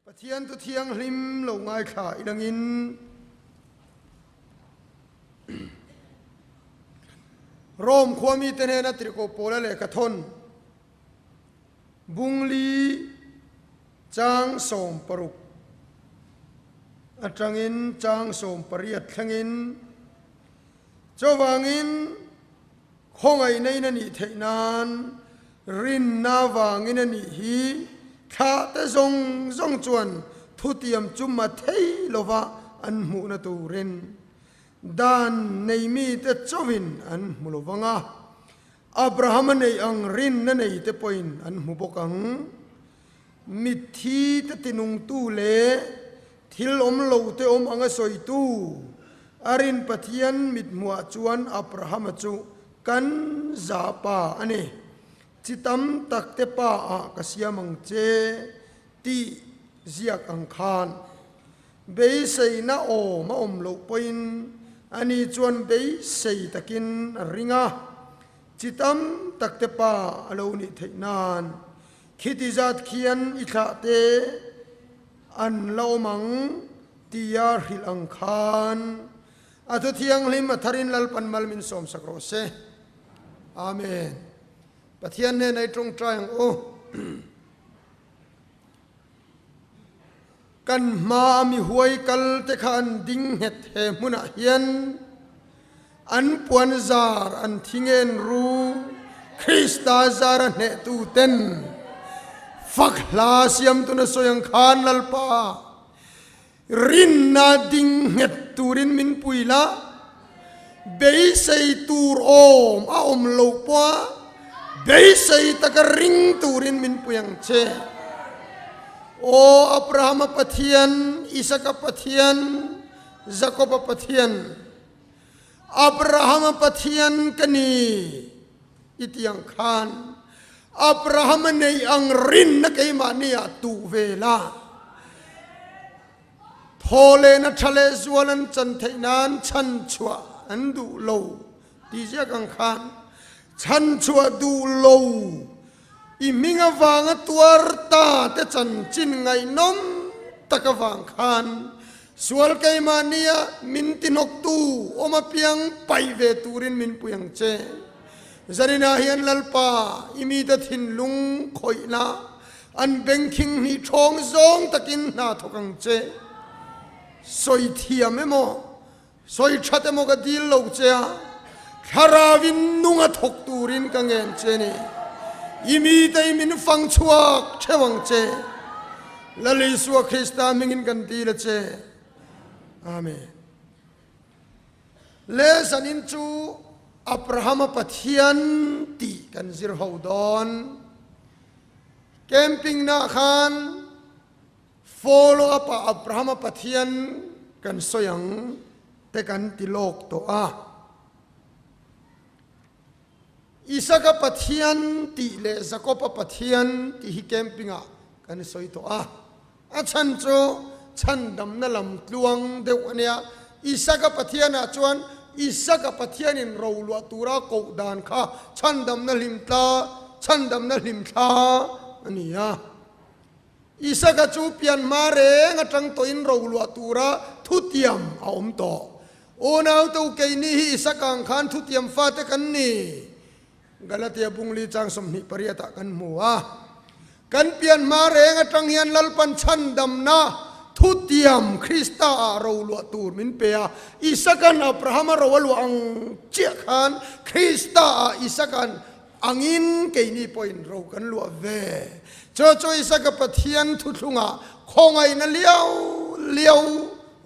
Pathian thu thianghlim lo ngaithla ilangin Rome khuami te hnena tirhkoh Paula lehkha thawn Bungli chang 16 atangin chang 18 thlengin chuvangin Khawngaihna in a nih theih nan rinna vangin a nih hi thlah te zawng zawng chuan thutiam chu ma thei lova an hmuhna turin dan nei mite chauhin an hmu lo vang a, Abrahama nei ang rinna nei te pawhin an hmu bawk ang. Mitthi te tinungtu leh thil awm lo te awm anga sawitu a rin Pathian mithmuah chuan Abrahama chu kan za pa a ni. Chi tam tak te pa ah ka siam ang che tih ziak ang khan beiseina awm a awm loh pawhin ani chuan beisei takin a ring a, chi tam tak te pa a lo nih theih nan Khiti zat khian i thlah te an la awm ang tia hrilh ang khan a thu thianghlim a tharin Lalpan mal min sawmsak rawh se. Amen. Pathian hnena i tawngtai ang u. Kan hma a mi huai kal te kha an ding nghet he hmunah hian an puan zar an thi ngen ru Krista zar a hnehtu ten fak hla siamtuna sawi ang khan Lalpa rinna ding nghet turin min pui la beisei tur awm a awm lo pawh a beisei taka ring turin min pui ang che. Aw Abrahama Pathian, Isaka Pathian, Jakoba Pathian, Abrahama Pathian ka ni i ti ang khan Abrahama nei ang rinna keimahni ah tuh ve la. Thaw leh na tha leh zual an chan theih nan chhan chhuah an duh lo ti ziak ang khan chhan chhuah duh lo i hming avanga tuar ta te chanchin ngaihnawm tak avang khan sual keimahnia min tihnawktu awm apiang paih ve turin min pui ang che. Zaninah hian Lalpa i mite thinlung khawihna an bengkhing hnih thawng zawng takin hna thawk ang che. Sawi thiam emaw, sawi that emaw ka dil lo che a, thlarauin nung a thawk turin ka ngen che ni. I mite i min fang chhuak theuh ang che. Lal Isua Krista hmingin kan dil a che. Amen. Le zanin chu Abrahama Pathian tih kan zir ho dawn. Camping nah khan follow up ah Abrahama Pathian kan sawi ang te kan ti lawk tawh a. Isaka Pathian tih leh Jakoba Pathian tih hi camping ah kan sawi tawh a. A chhan chu chhandamna lam tluang deuh a nia. Isaka Pathianah chuan Isaka Pathianin roluah tura koh dan kha chhandamna hlimtla, chhandamna hlimthla a ni a. Isaka chu pian hma reng atang tawhin roluah tura thutiam a awm tawh. Unaute u keini hi Isaka ang khan thutiam fate kan ni. Galatia bungli chang 28 ah kan hmu a. Kan pian hma reng atang hian Lalpan chhandamna thutiam Krista ah ro luah tur min pe a. Isaka'n Abrahama ro a luah ang chiah khan Krista ah Isaka'n angin keini pawhin ro kan luah ve. Chu chu Isaka Pathian thuthlungah khawngaihna liau liau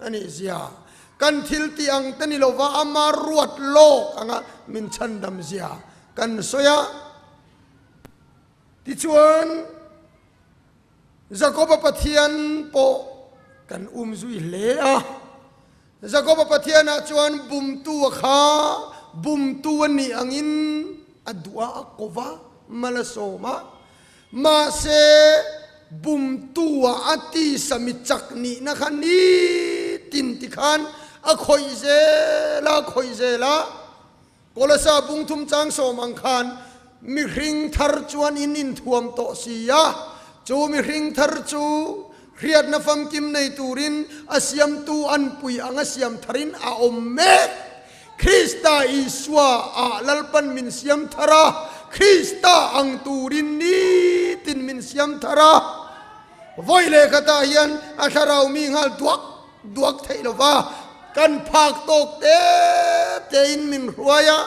a nih zia. Kan thil tih ang te ni lova ama ruat lawk anga min chhandam zia kan sawi a. Tichuan, Jakoba Pathian pawh kan um zui hle a. Jakoba Pathianah chuan bumtu a kha bumtu a nih angin a duh a, a ko va, mal a sawm a. Mahse, bumtu-ah a tisa mi chak nihna kha nitin tikhan a khawih zel a, khawih zel a. Kolasa bungthum chang sawm ang khan mihring thar chuan in inthuam tawh si a, chu mihring thar chu Hriatna famkim nei turin a siamtu anpui anga siam tharin a awm mek. Krista Isua ah Lalpan min siam thar a, Krista ang turin nitin min siam thar a. Vawi leh khatah hian a thlarau mi nghal duak duak theih lo va, kan phak tawk te tein min hruai a.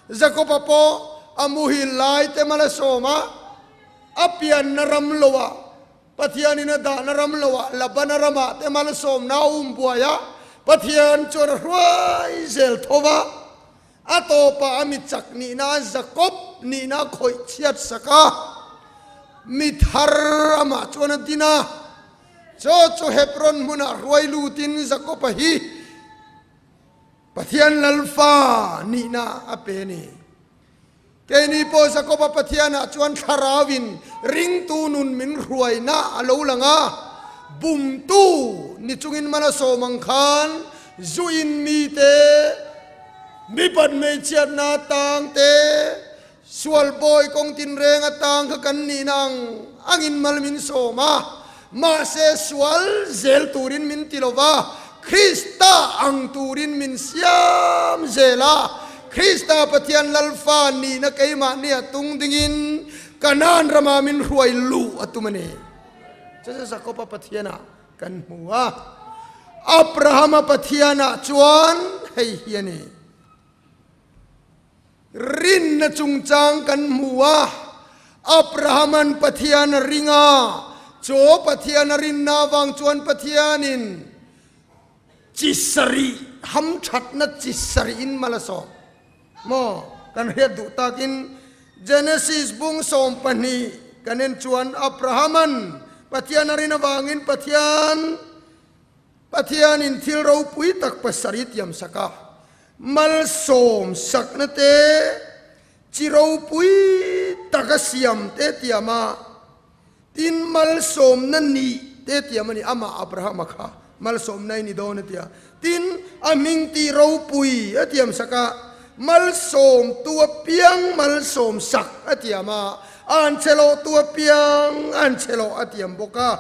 Jakoba pawh a muhil lai te mal a sawm a, a pianna ram loah Pathianin a dahna ram loah Labana ramah te malsawmna a um buai a, Pathian chuan a hruai zel tho va, a tawpah a mi chak nihna a Jakob nihna a khawih chhiat sak a, mi thar amah chuan a din a, chaw chu Hebron hmunah hruai lutin Jakob-a hi Pathian Lalfa nihna a pe a ni. Keini pawh Jakoba Pathianah chuan thlarauin ringtu nun min hruaina a lo lang a, bumtu ni chungin mal a sawm ang khan zuin mite, mipat hmeichhiatna atang te, sual bawi kawng tinreng atang kha kan nihna ang angin mal min sawm a, mahse sual zel turin min ti lo va, Krista ang turin min siam zel a, Krista Pathian Lalfa nihna keimahnia tung dingin Kanaan rama min hruai luh a tum a ni. Chu chu Jakoba Pathianah kan hmu a, Abrahama Pathianah chuan hei hi a ni. Rinna chungchang kan hmu a, Abrahaman Pathian a ring a, chaw Pathian a rinna avang chuan Pathianin chi sarih hamthatna chi sarihin mal a sawm. Maw? Kan hriat duh takin Genesis bung 12 kan en chuan Abrahaman Pathian a rin avangin Pathian Pathianin thil ropui tak pasarih tiam sak a, malsawm sakna te, chi ropui taka siam te tiam a, tin malsawmna nih te tiam a ni, amah Abrahama kha malsawmna i ni dawn a ti a, tin a hming tih ropui a tiam sak a, malsawm tu apiang malsawm sak a tiam a, an che lawh tu apiang an che lawh a tiam bawk a.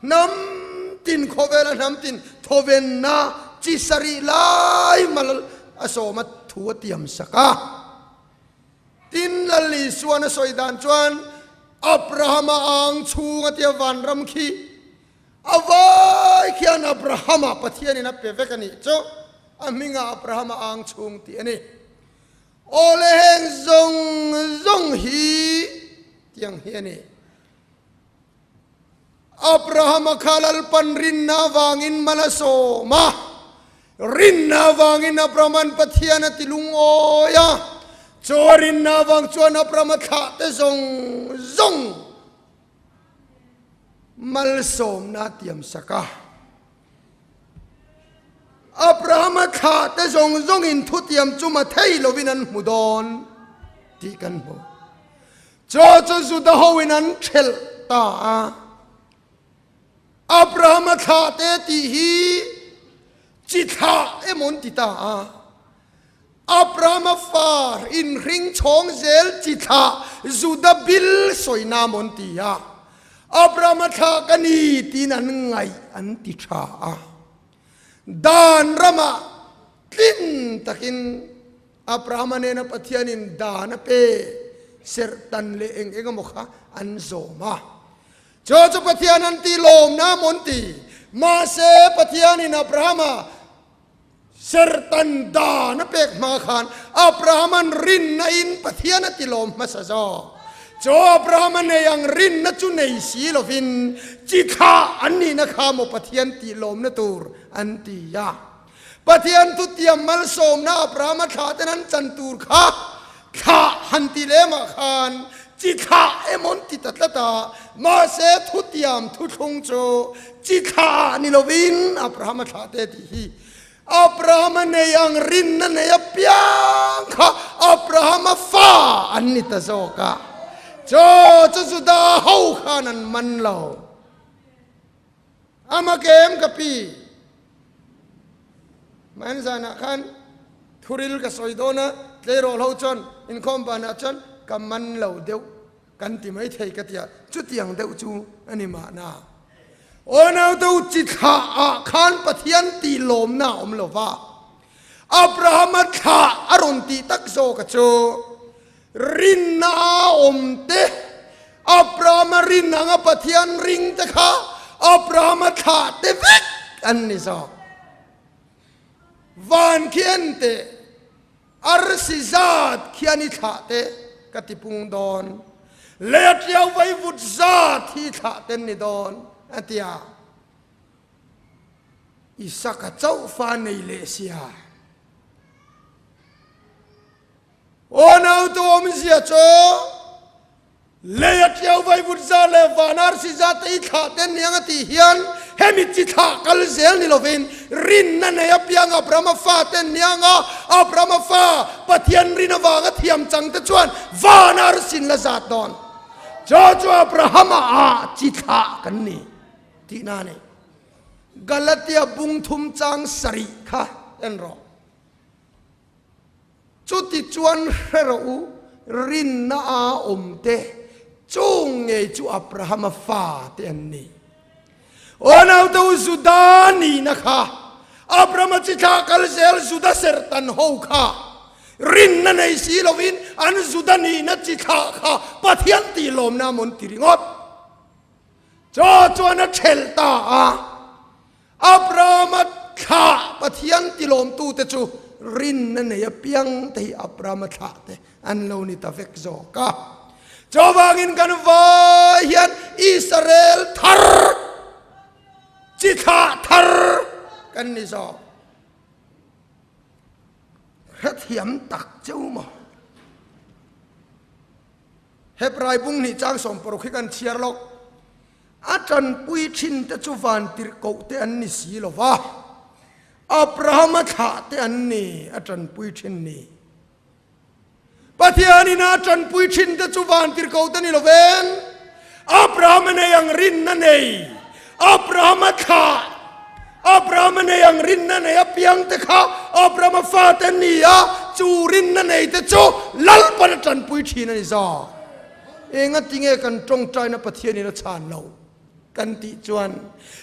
Hnam tin khawvela hnam tin thawvenna chi sarih lai mal a sawm a thu a tiam sak a. Tin Lal Isuan a sawi dan chuan Abrahama ang chhung a tia vanram khi a vai khian Abrahama Pathianin a pe vek a nih chu a hmingah Abrahama ang chhung tih a ni. Awle heng zawng zawng hi tiang hi a ni. Abrahama kha Lalpan rinna avangin mal a sawm a, rinna avangin Abrahama'n Pathian a ti lungawi a, chu a rinna avang chuan Abrahama thlahte zawng zawng malsawmna a tiam sak a. Abrahama thlahte zawng zawngin thutiam chu ma thei lovin an hmu dawn tih kan hmu. Chaw chu Juda hoin an ṭhelh ta a. Abrahama thlahte tih hi chi thlah emaw an ti ta a. Abrahama fa inhring chhawng zel chi thlah Juda bil sawina emaw an ti a. Abrahama thlah ka ni tiin an ngaih an ti ṭha a. Dan ramah tlin takin Abrahama nena Pathianin dan a pe, serhtan leh eng eng emaw kha an zawm a. Chu chu Pathian an tih lawmna maw an ti. Mahse, Pathianin Abrahama serhtan dan a pek hma khan Abrahaman rinna in Pathian a ti lawm hmasa zawk. Chu Abrahama nei ang rinna chu nei si lovin chi thlah an nihna kha maw Pathian tih lawmna tur an ti a. Pathian thutiam malsawmna Abrahama thlah ten an chan tur kha thlah han ti lemah khan chi thlah emaw an ti ta tlat a, mahse thutiam thuthlung chu chi thlah ah ni lovin Abrahama thlah te tih hi Abrahama nei ang rinna nei apiang kha Abrahama fa an ni ta zawk a, chaw chu Juda ho khan an man lo. Ama kem ka pi. Hman zanah khan thuril ka sawi dawn a, tleirawl ho chuan inkhawm banah chuan ka man lo deuh kan ti mai thei ka ti a, chutiang deuh chu a ni mahna. Aw naute u, chi thlah ah khan Pathian tih lawmna a awm lo va, Abrahama thlah a rawn tih tak zawk a chu rinna a awm te, Abrahama rin anga Pathian ring te kha Abrahama thlah te vek an ni zawk. Van khi en teh, arsi zat khian i thlah teh ka ti pung dawn, lei a tiau vai vut zat hi i thlah ten ni dawn, a ti a. Isaka chauh fa nei leh sia. Aw naute awmzia chu Lei a tiau vaivut za leh van arsi za te i thlah te niang a tih hian hemi chi thlah kal zel ni lovin rinna nei apiang Abrahama fa te nianga Abrahama fa Pathian rin avanga thiam chang te chuan van arsin la zat dawn. Chaw chu Abrahama ah chi thlah kan ni tihna a ni. Galatia bung thum chang sarih kha en rawh. Chuti chuan hre rawh u, rinna a awm te chung ngei chu Abrahama fa te an ni. Aw naute u, Juda nihna kha, Abrahama chi thla kal zel Juda serhtan ho kha, rinna nei si lovin an Juda nihna chi thla kha Pathian tih lawmna a mawn ti ringawt. Chaw chuan a thelh ta a. Abrahama thlah Pathian tilawmtute chu rinna nei apiang te hi Abrahama thlah te an lo ni ta vek zawk a. Chuvangin kan vai hian Israel thar, chi thlah thar kan ni zawk. Hrethiam tak cheu maw? Hebrai bung hnih chang 60 hi kan chhiar lawk. A tanpui thin te chu vantirhkoh te an ni si lo va, Abrahama thlah te an ni a tanpui thin ni. Pathianin a tanpui thin te chu vantirhkoh te ni lo veng, Abrahama nei ang rinna nei, Abrahama thlah, Abrahama nei ang rinna nei apiang te kha Abrahama fa te an ni a, chu rinna nei te chu Lalpan a tanpui thin a ni zawk. Enga tinge kan tawngtaina Pathianin a chhan lo kan tih chuan,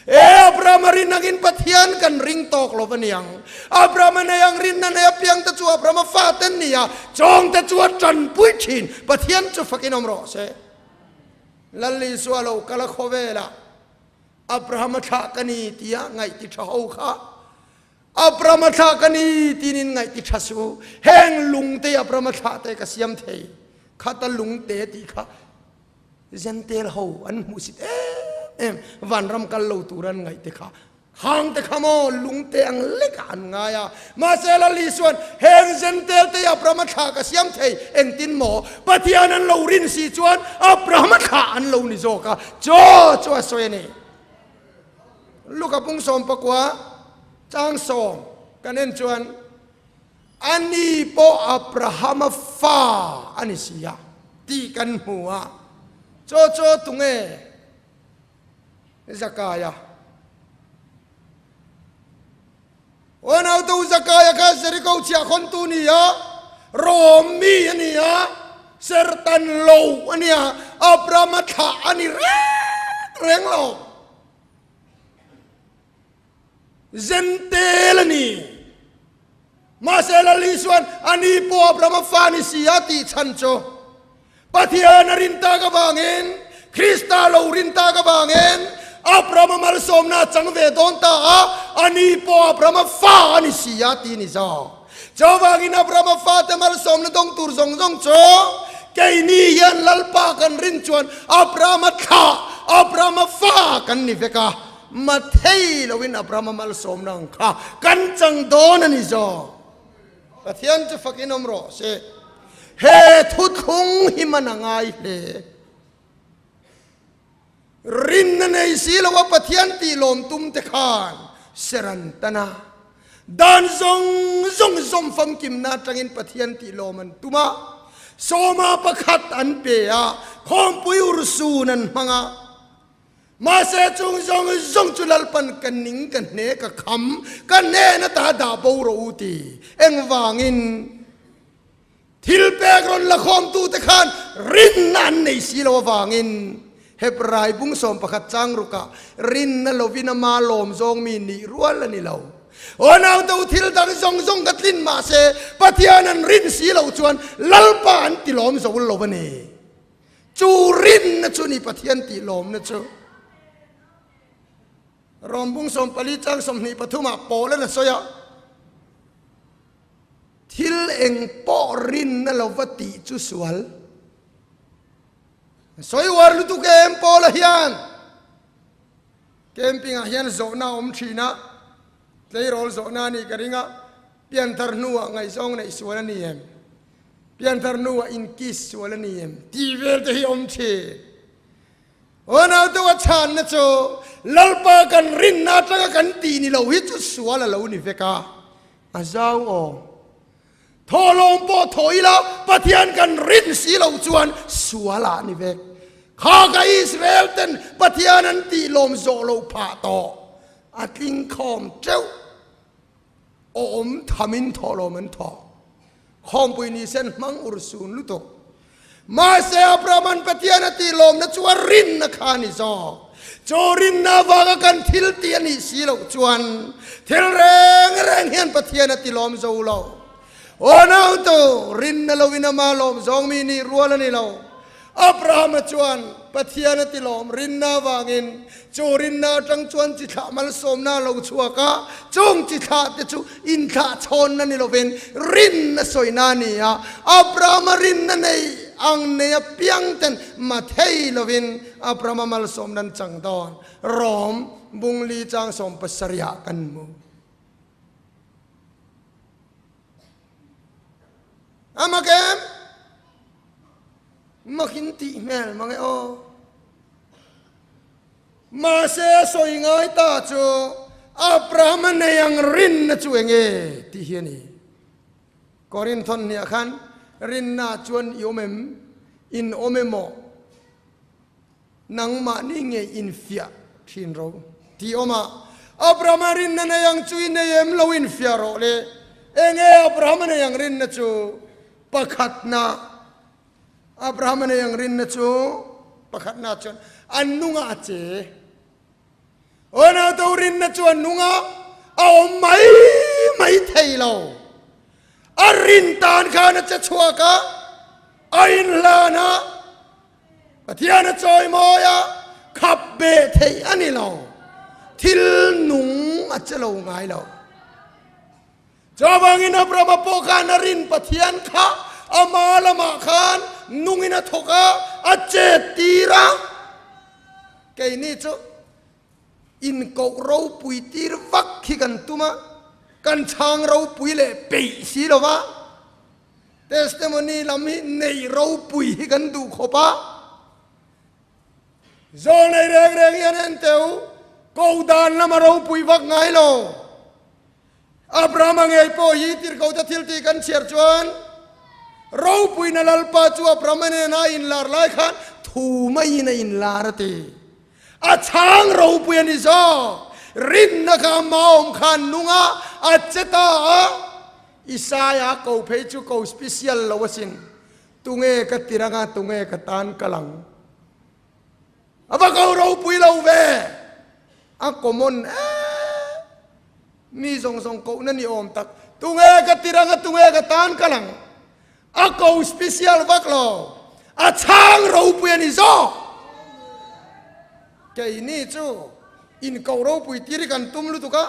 E Abrahama rin angin Pathian kan ring tawk lo va niang. Abrahama nei ang rinna nei apiang te chu Abrahama fate an ni a, chawngte chu a tanpui thin. Pathian chu fakin awm rawh se. Lal Isua lo kal a khawvelah Abrahama thlah ka ni tia ngaih ti tha ho kha Abrahama thlah ka ni tinin ngaih ti tha su. Heng lungte Abrahama thlah te ka siam thei. Khata lungte tih kha Gentile ho an hmuhsit em em vanram kal lo tur an ngaih te kha hang te kha maw lungte ang lekah an ngai a. Mahse Lal Isuan heng Gentile te Abrahama thlah ka siam thei engtin maw Pathian an lo rin si chuan Abrahama thlah an lo ni zawk a chaw chu a sawi a ni. Luka pung 19 chang 10 kan en chuan ani pawh Abrahama fa a ni si a tih kan hmu a, chaw chaw tunge Zakaia? Aw naute u Zakaia kha Jeriko chhiahkhawntu ni a, Rom mi a ni a, sertan lo a ni a, Abrahama thlah a ni reng reng lo. Zentel a ni. Mahse Lal Isuan a ni pawh Abrahama fa ni si a tih chhan chu Pathian a rin tak avangin, Krista lo rin tak avangin Abrahama malsawmna a chang ve dawn ta a, a ni pawh Abrahama fa a ni si a ti ni zawk. Chuvangin Abrahama fate malsawmna dawng tur zawng zawng chu keini hian Lalpa kan rin chuan Abrahama thlah, Abrahama fa kan ni vek a, Mathei loin Abrahama malsawmna ang kha kan chang dawn a ni zawk. Pathian chu fakin awm rawh se. He thuthlung hi man a ngai hle. Rinna nei si loa Pathian tih lawm tum te khan ser an tan a. Dan zawng zawng zawm famkimna atangin Pathian tih lawm an tum a. Sawma pakhat an pe a, khawmpui urhsun an hmang a. Mahse chung zawng zawng chu Lalpan ka ning ka hne ka kham ka hnen ata dah bo rawh u ti. Engvangin thil pek rawn la khawmtute khan rinna an nei si lo avangin Hebrai bung 11 chang rukah, Rinna lovin ama lawm zawng mi nih rual a ni lo. Aw nauto thil dang zawng zawng ka tlin mah se, Pathian an rin si loh chuan Lalpa an ti lawm zo lo a ni. Chu rinna chu ni Pathian tih lawmna chu. Rom bung 14 chang 23 ah pawl an a sawi a, Thil eng pawh rinna lova tih chu sual. Sawi uar lutuk em Paula hian camping ah hian zawhna a awm thin a, tleirawl zawhna a nih ka ring a, pianthar hnuah ngaihzawng neih sual a ni em? Pianthar hnuah inkiss sual a ni em? Tih vel te hi a awm thin. Aw naute a chhanna chu Lalpa kan rinna atanga kan tih ni lo hi chu sual a lo ni vek a, a zau aw. Thawhlawm pawh thaw ila Pathian kan rin si lo chuan sual ah ni vek. Kha ka Israel ten Pathian an tih lawm zawh loh phah tawh. A tling khawm teuh. Awm thamin thawhlawm an thawh. Khawmpui ni sen hmang ur sun lutuk. Mahse Abraham-a'n Pathian a tih lawmna chu a rinna kha a ni zawk. Chu rinna avanga kan thil tih a nih si loh chuan thil reng reng hian Pathian a ti lawm zo lo. Aw nautu, rinna loin ama lawm zawng mi nih rual a ni lo. Abraham-a chuan Pathian a ti lawm rinna avangin chu rinna atang chuan chi thlah malsawmna a lo chhuak a, chung chi thlah te chu inthlah chhawnna ni lovin rinna sawina a ni a. Abraham-a rinna nei ang nei apiang ten mathei lovin Abraham-a malsawmna an chang dawn. Rom bungli chang 70 ah kan hmu. A mak em? Mak in tih hmel mang e aw. Mahse a sawi ngai ta chu Abraham a nei ang rinna chu enge tih hi a ni. Korinthon hniah khan rinna chuan i awm em? In awm emaw? Nangmahni nge infiah thin ro tih awm a, Abrahama rinna nei ang chu i nei em lo infiah rawh le. Enge Abrahama nei ang rinna chu? Pakhatna, Abrahama nei ang rinna chu pakhatna chuan an nunga a che. Aw nauto rinna chu an nunga a awm mai mai thei lo. A rin tan khan a che chhuak a, a inhlan a, Pathian a chawimawi a, khap beh theih a ni lo. Thil nung a che lo ngai lo. Chuvangin Abrahama pawh khan a rin Pathian kha ama lamah khan nungin a thawk a, a chet tir a. Keini chu inkoh ropui tir vak hi kan tum a, kan chhang ropui leh peih si lo va. Testimony lam hi neih ropui hi kan duh khawp a, zawl nei reng reng hian en teh u, ko dan lama ropui vak ngai lo. Abrahama ngei pawh hi tirhkohte thil tih kan chhiar chuan ropuina Lalpa chu Abrahama nena a inlar lai khan thu maiin a inlar a ti. A chhang ropui a ni zawk. Rinna kha ama awm khan nung a, a che ta a. Isaia ko phei chu ko special lo asin. Tunge ka tir anga tunge ka tan kal ang. A va ko ropui lo ve. A common em. Mi zawng zawng kohna ni awm tak. Tunge ka tir anga tunge ka tan kal ang. A ko special vak lo. A chhang ropui a ni zawk. Keini chu in ko ropui tir hi kan tum lutuk a.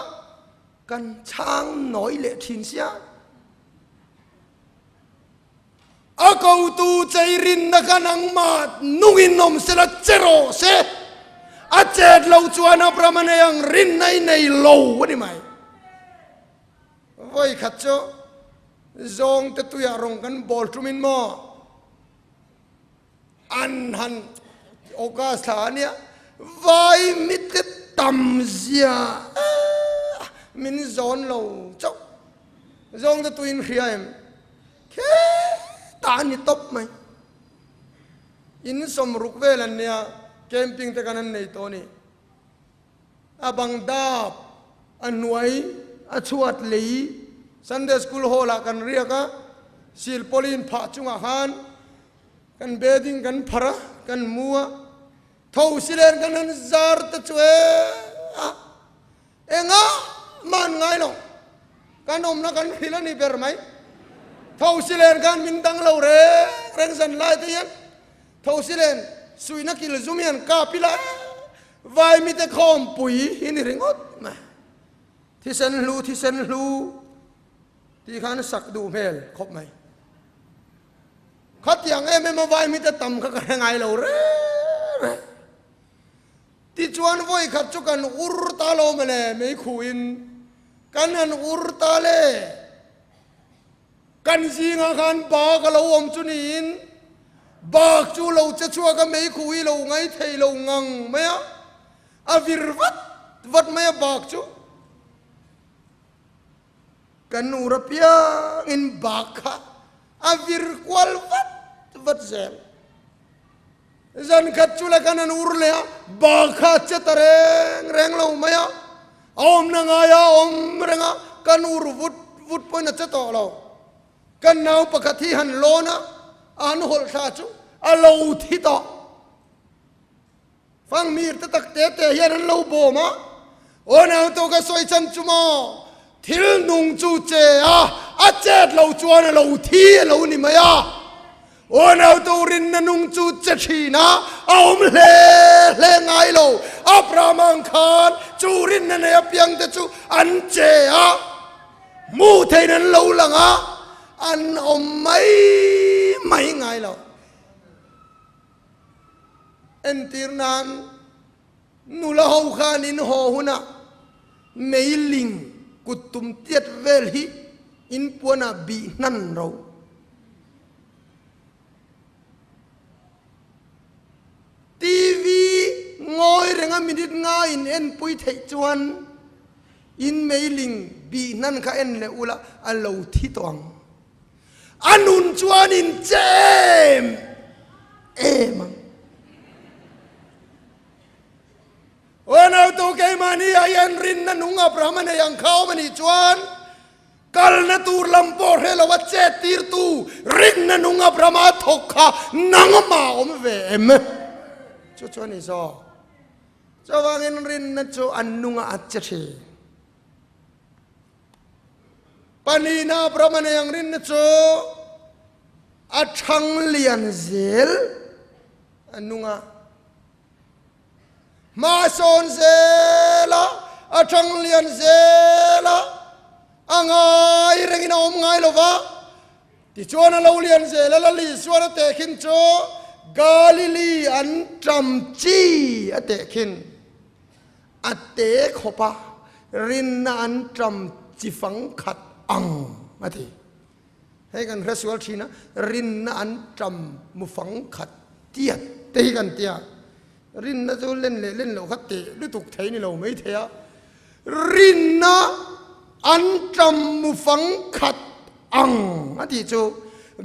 Kan chhang nawi leh thin sia. A kotu chei rinna kha nangmah nungin awm sela che rawh se. A chet lo chuan Abraham a nei ang rinna i nei lo a ni mai. Vawi khat chu zawngte tuiah rawng kan bawl ṭumin maw? An han August thla a nia, vai mitli tam zia min zawn lo chauh. Zawng te tuin hria em? Kheta a ni tawp mai. In 60 vel an nia, camping te khan an nei tawh a ni. A bang dap, a hnuai, a chhuat lei Sunday School Hall ah kan riak a, silpawlin phah chungah khan kan bedding kan phar a, kan mu a. Tho silen kan han zar te chu e a engah mah an ngai lo. Kan awmna kan hrilh a ni ber mai. Tho silen khan min dang lo reng reng zan lai te hian tho silen suihna kil zum hian kap ila e vai mite khawmpui hi ni ringawt mai. Thisen hlu thisen hlu tih khan sak duh hmel khawp mai. Khatiang em em a vaimite tam kha ka hre ngai lo reng reng. Tichuan vawi khat chu kan ur ta lo mawle meikhuin kan han ur ta le. Kan zingah khan bak a lo awm chu niin bak chu lo che chhuak a meikhu hi lo ngai thei lo ngang mai a, a vir vat vat mai a bak chu. Ka nu ra piangin bak kha a vir kual vat vat zel. Zan khat chu la kan an ur leh a, bak kha a che ta reng reng lo mai a, a awmna ngaia a awm reng a, kan ur vut vut pawhin a che tawh lo. Kan nau pakhat hi han lawn a, a han hawlh thla chu a lo thi tawh. Fangmir te tak te te hian an lo bawm a, Aw nau to ka sawi chan chu maw, thil nung chu che a, a chet lo chuan a lo thi a lo ni mai a. Aw nau to rinna nung chu che thin a, a awm hle hle ngai lo. Abraham ang khan chu rinna nei apiang te chu an che a, hmuh theihin an lo lang a, an awm mai mai ngai lo. Entir nan nula ho khan in haw hunah meiling kut tum tiat vel hi in puanah bih hnan ro. TV ngawi renga minute nga in enpui theih chuan in meiling bih hnan kha en leh ula a lo thi tawh ang. A nun chuan in che em em ang. Aw nautu keimahni ah hian rinna nung Abraham a nei ang kha awm a nih chuan kalna tur lam pawh hre lo a chet tirtu rinna nung Abraham a thawk kha nangmah awm ve em? Chu chu a ni zawk. Chuvangin rinna chu an nungah a che thin. Panina Abraham nei ang rinna chu a thang lian zel a nung a, hma sawn zel a, a thang lian zel a, a ngai rengin a awm ngai lo va. Tichuan a lo lian zel a, Lali chuan a tehkhin chu Galili an ṭam chi a tehkhin. A te khawp a, rinna an ṭam chi fang khat ang a ti. Hei kan hre sual ṭhin a, rinna an ṭam mu fang khat tiat te hi kan ti a. Rinna chu len leh len loh kha teh lutuk thei ni lo mai thei a. Rinna an ṭam mu fang khat ang a tih chu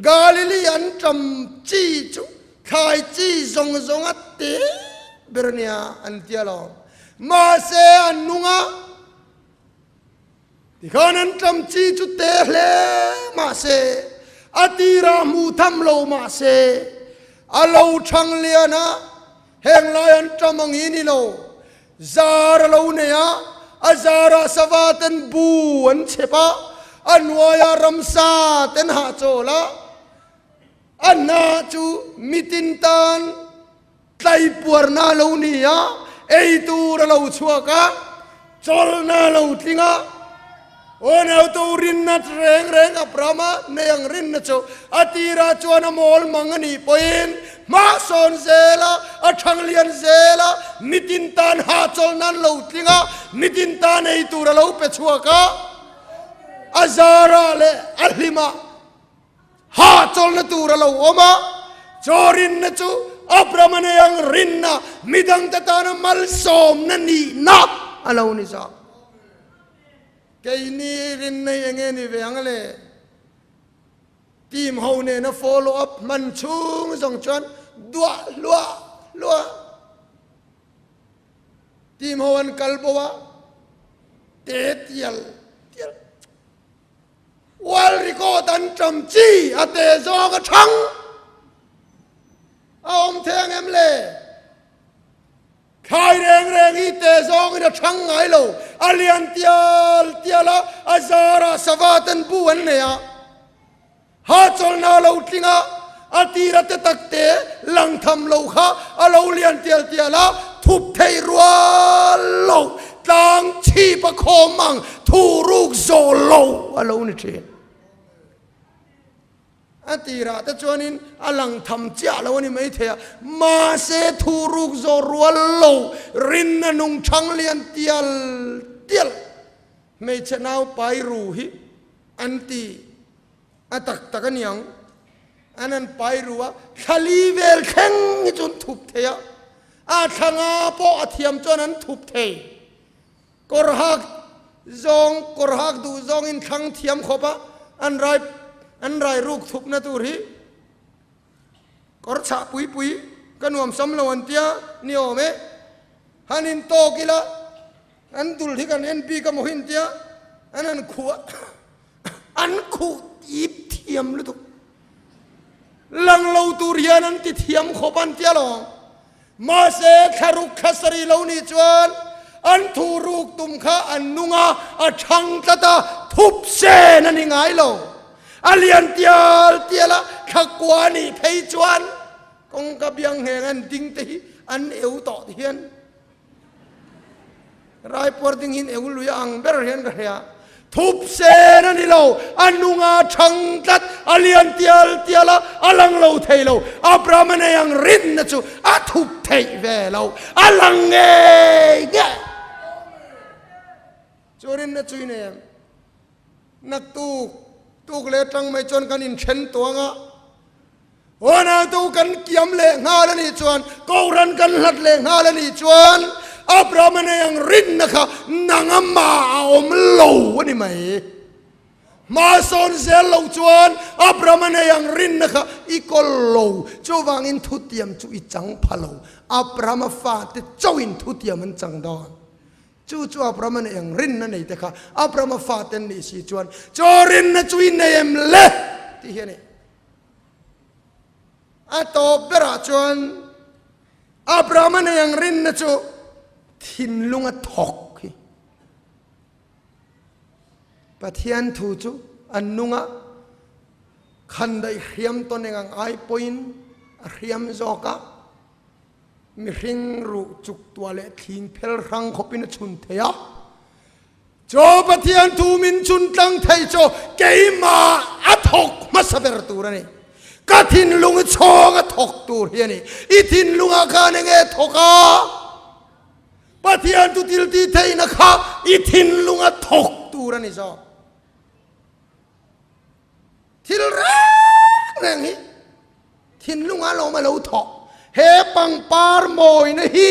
Galili an ṭam chi chu Thlai chi zawng zawng a te ber ania an ti alawm. Mahse an nung a, tikhan an ṭam chi chu te hle mahse a tirah hmuh tham lo mahse a lo ṭhang lian a, heng lai an ṭam ang hi ni lo. Zar a lo nei a, a zarah sava ten bu an chhep a, a hnuaiah ramsa ten hahchawl a, A hna chu mitin tan tlaipuarna a lo ni a, ei tur a lo chhuak a, chawlhna a lo tling a. Aw nautu rinna reng reng Abrahama nei ang rinna chu a tirah chuan a mawl mang a nih pawhin hma sawn zel a, a thang lian zel a, mitin tan hahchawlhna an lo tling a, mitin tan ei tur a lo pe chhuak a, a zarah leh a hlimah Hahchawlhna tur a lo awm a, chaw rinna chu Abrahama nei ang rinna, midangte tana malsawmna nihna a lo ni zawk. Keini rinna hi enge ni ve ang le? Team ho nena follow up hman chhung zawng chuan duah hluah hluah. Team ho an kal bo a, te tial tial. World record an ṭam chi a te zawng a ṭhang a awm thei ang em le? Thlai reng reng hi te zawngin a chhang ngai lo, a lian tial tial a, a zarah sava ten bu an nei a. Hahchawlhna a lo tling a, a tira te tak te lang tham lo kha a lo lian tial tial a, thup theih rual lo, tlang chhip a khawm ang thu ruk zawh lo a lo ni thin. A tirah te chuanin a lang tham chiah lo a ni maithei a, mahse thu ruk zawh rual lo rinna nung chhang lian tial tial hmeichhe nau pai ru hi an ti a tak tak a niang. An han pai ru a, thla li vel thleng hi chu an thup thei a, a thla nga pawh a thiam chuan an thup thei. Kawr hak zawng, kawr hak duh zawngin thlang thiam khawp a, an rai an rai ruk thupna tur hi kawr chhah pui pui ka nuam sam lo an tia ni awm e. Han in tawk ila an dul hi kan en bik a maw hi an tia, an han khuh a, an khuh ip thiam lutuk. Lang lo tur hian an ti thiam khawp an tia lo. Mahse, thlaruk thla sarih lo nih chuan an thu ruk tum kha an nung a, a thang tlat a, thup sen a ni ngai lo. A lian tial tial a, thla kua nih phei chuan kawngka biang ngheng an ding te hi an eu tawh ti hian Raipuar ding hin eu lui ang ber hian ka hria. Thup sen a ni lo, a nunga thang tlat, a lian tial tial a, a lang lo thei lo. Abraham a nei ang rinna chu a thup theih ve lo, a lang ngei ngei. Chu rinna chu i nei em? Naktuk tuk leh atang mai chuan kan inthen tuang a. Huanautu kan kiam leh nghal a nih chuan, Kohhran kan hlat leh nghal a nih chuan, Abrahama nei ang rinna kha nangama a awm lo a ni mai. Hmasawn zel lo chuan Abrahama nei ang rinna kha i kawl lo. Chuvangin thutiam chu i chang pha lo. Abrahama fate chauhin thutiam an chang dawn. Chu chu Abrahama nei ang rinna nei te kha Abrahama fate an nih si chuan, Chaw rinna chu i nei em le? tih hi a ni. A tawp berah chuan Abrahama nei ang rinna chu thinlunga thawk hi. Pathian thu chu an nunga khandaih hriam tawn eng ang ai pawhin a hriam zawk a, mihring ruh chuk tuah leh thling phel hrang khawpin a chhun thei a. Chaw Pathian thu min chhun tlang thei chu keimah a thawk hmasa ber tur a ni. Ka thinlung i chhawng a thawk tur hi a ni. I thinlungah khan enge thawk a? Pathian thu thil tih theihna kha i thinlung a thawk tur a ni zawk. Thil reng reng hi thinlungah lawm a lo thawk. He pangpar mawina hi,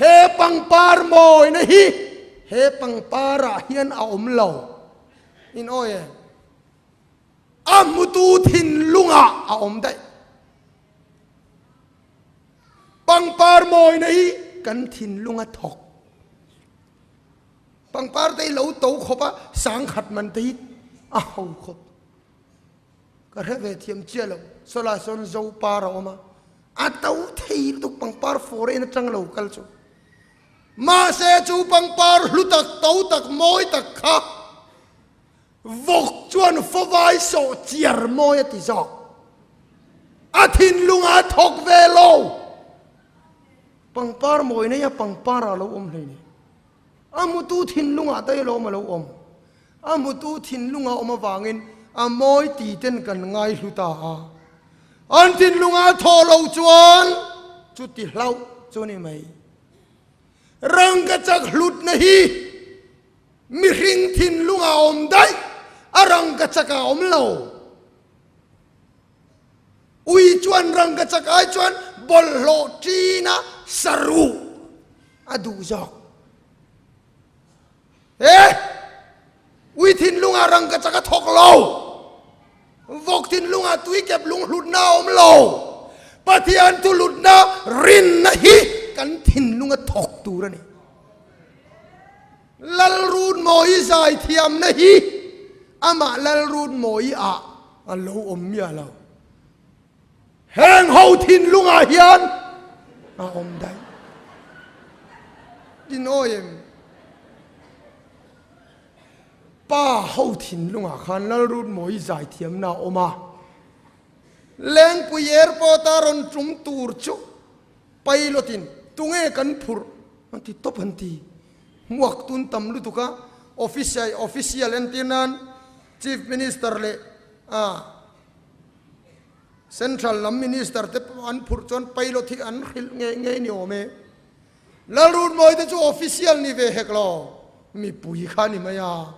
he pangpar mawina hi he pangparah hian a awm lo. In awi e. A hmutu thinlungah a awm daih. Pangpar mawina hi kan thinlunga thawk. Pangpar te hi lo to khawp a, sangkhat man te hi a ho khawp. Ka hre ve thiam chiah lo, sawlai sawn zo par a awm a, a to thei lutuk pangpar foreign atang lo kal chu. Mahse chu pangpar hlu tak, to tak, mawi tak kha vawk chuan fawvai sawh chiar mawi a ti zawk. A thinlungah a thawk ve lo. Pangpar mawi nei a pangpar ah lo awm hlei nei. A hmutu thinlungah daih alawm a lo awm. A hmutu thinlunga awm avangin a mawi ti ten kan ngaihlu ta a. An thinlunga thaw lo chuan chuti hlauh chu ni mai. Rangkachak hlutna hi mihring thinlunga awm daih, a rangkachakah a awm lo. Ui chuan rangkachak ai chuan bawlhhlawh ṭina saruh a duh zawk. He! Ui thinlungah rangkachak a thawk lo. Vawk thinlungah tuikep lunghlutna a awm lo. Pathian thulutna rinna hi kan thinlunga thawk tur a ni. Lalrutmawi zaithiamna hi amah Lalrutmawi ah a lo awm miah lo. Heng ho thinlungah hian a awm daih. In awi em? Pa ho thinlungah khan Lalrutmawii zaithiamna a awm a, Lengpui Airport a rawn tum tur chu pilot in tunge kan phurh an ti tawp an ti. Hmuak tun tam lutuk a, official official entir nan Chief Minister leh ah Central lam Minister te pawh an phurh chuan pilot hi an hrilh ngei ngei ni awm e. Lalrutmawi te chu official ni ve hek lo, mipui kha ni mai a,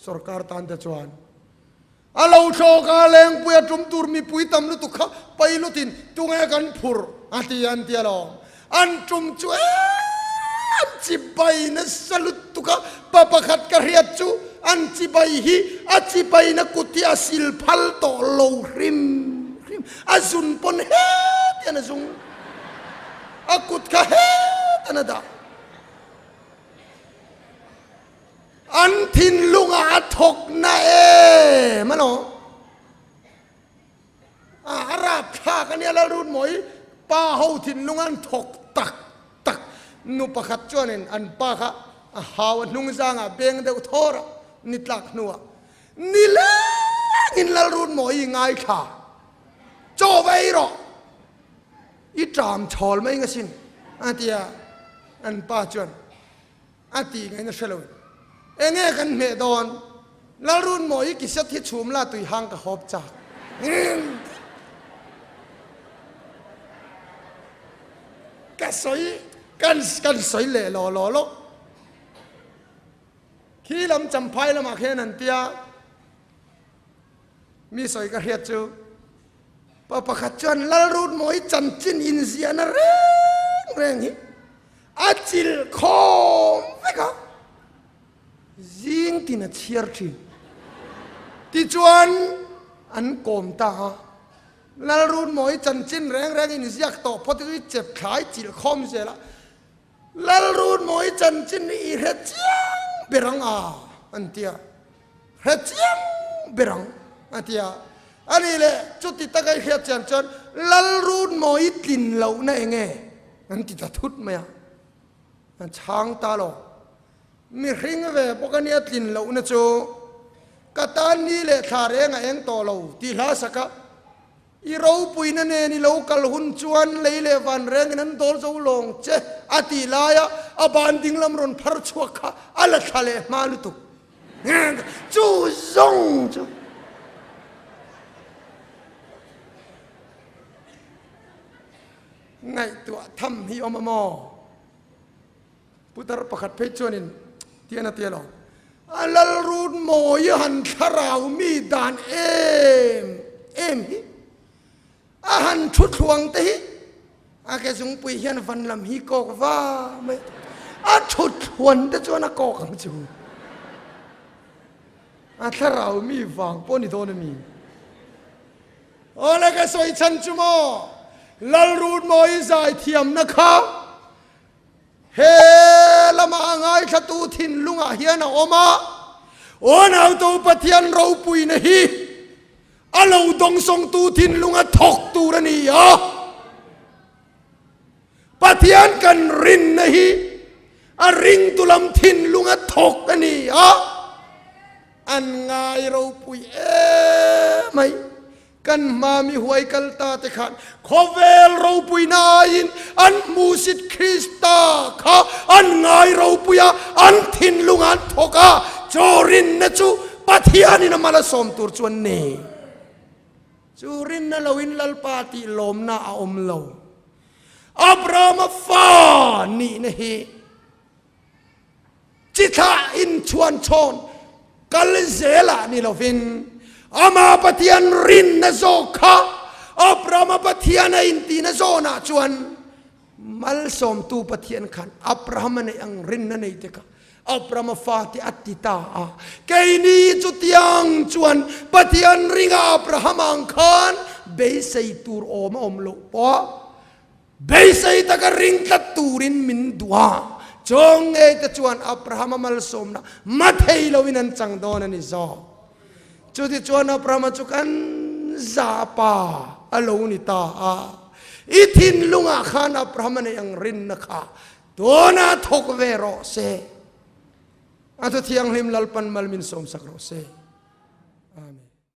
sorkar tan te chuan. A lo thlawk a, lengpui a tum tur mipui tam lutuk kha pilot in tunge kan phurh a ti an ti alawm. An tum chu an chibai nasa lutuk a, pa pakhat ka hriat chu an chibai hi a chibaina kut hi a sil phal tawh lo hrim hrim, a zun pawn het hian a zung, a kut kha het an a dah. An thinlungah a thawk na em alawm. A a rapthlak a nia Lalrutmawii pa ho thinlung an thawk tak tak. Nu pakhat chuanin an pa kha a hau a hnung zangah beng deuh thawr a ni tlak hnuah nilengin Lalrutmawii ngaithla chaw va ei rawh i ṭam chhawl mai nga sin a ti a an pa chuan A tih ngaihna hre lo in enge kan hmeh dawn? Lalrunmawi i kiset hi chhum la tui hang ka hawp chak. Ka sawi kan kan sawi leh law law lo. Khi lam champhai lamah khian an tia mi sawi ka hriat chu pa pakhat chuan Lalrunmawi chanchin inziahna reng reng hi A chilh khawm vek a, zing tin a chhiar thin. Tichuan an kawm ta a, Lalrunmawi chanchin reng reng in ziak tawh phawt hi chu i chep thlai chilh khawm zel a, Lalrunmawi chanchin hi i hre chiang ber ang a, an ti a. Hre chiang ber ang, a ti a. A nih leh chuti taka i hriat chian chuan Lalrunmawi tlin lohna eng nge? An ti ta thut mai a. An chhang ta lo. Mihring ve bawk a nia tlin lohna chu ka tan ni leh thla reng a eng tawh lo tih hla sak a. I ropuina nen i lo kal hun chuan lei leh van rengin an dawl zo lawng che a tih laia a ban dinglam rawn phar chhuak kha a la thla leh hma lutuk. Chu zawng chu ngaihtuah tham hi awm a maw? Putar pakhat phei chuanin tian a ti alawm, A lalrut mawi han thlarau mi dan em em hi, a han thu thluang te hi, a ke zungpui hian van lam hi kawk va mai, a thu thluan te chuan a kawk ang chu. A thlarau mi vang pawh ni dawn a mi. Awle ka sawi chhan chu maw, Lalrut mawi zaithiamna kha He lama a ngaithlatu thinlungah hian a awm a, Aw nautu Pathian ropuina hi a lo dawngsawngtu thinlunga thawk tur a ni a. Pathian kan rinna hi a ringtu lam thinlunga thawk a ni a. An ngai ropui emai. Kan hma mi huai kal ta te khan khawvel ropuina aiin an hmuhsit Krista kha an ngai ropui a, an thinlung an thawk a, chu rinna chu Pathianin a mal a sawm tur chu an ni. Chu rinna loin Lalpa tih lawmna a awm lo. Abrahama fa nihna hi Chi thlah inchhuan chhawn kal zelah ni lovin, Ama Pathian rinna zawk kha Abrahama Pathian a intihna zawnah chuan malsawmtu Pathian khan Abrahama neih ang rinna nei te kha Abrahama fate a ti ta a. Keini chutiang chuan Pathian ringa Abrahama ang khan beisei tur awm a awm loh pawh Beisei taka ring tlat turin min duh a, chawng ngei te chuan Abrahama malsawmna ma thei loin an chang dawn a ni zawk. Chutichuan Abrahama chu kan za pa a lo ni ta a, i thinlungah khan Abrahama nei ang rinna kha. Tuna thawk ve rawh se. A thu thianghlim Lalpan mal min sawmsak rawh se. Amen.